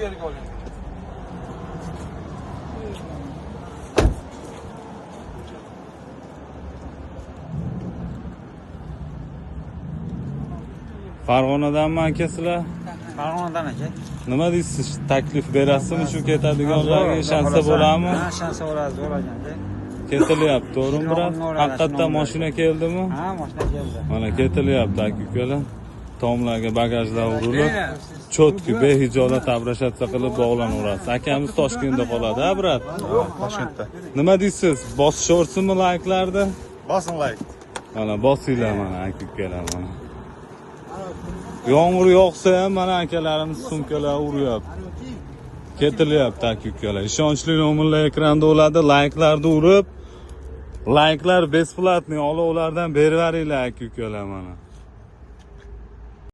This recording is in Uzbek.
Yerga oling. Farg'onadanmi, aka, sizlar? Farg'onadan, aka. Nima deysiz, taklif berasizmi shu ketadiganlarga, ishonsa bo'ladimi? Ha, ishonsa bo'ladi, zo'r ekan. Ketilyapti, to'g'rimi, брат? Haqiqatdan mashina keldimi? Ha, mashina keldi. Mana ketilyapti, aka ukalar. Tomlarga bagajlar urilib, чётко, behijolat обращаться qilib bog'lanaverasiz. Akamiz Toshkentda qoladi, a, брат? Toshkentda. Nima deysiz? Bosishaversinmi layklarni? Bosing layk. Mana bosinglar, mana, aka ukalar, mana. Yomg'ir yog'sa ham mana akalarimiz sumkalar uryapti. Ketilyapti, aka ukalar. Ishonchli nomerlar ekranda bo'ladi. Layklarni urib, layklar бесплатный, olovlardan berib yuboringlar, aka ukalar, mana.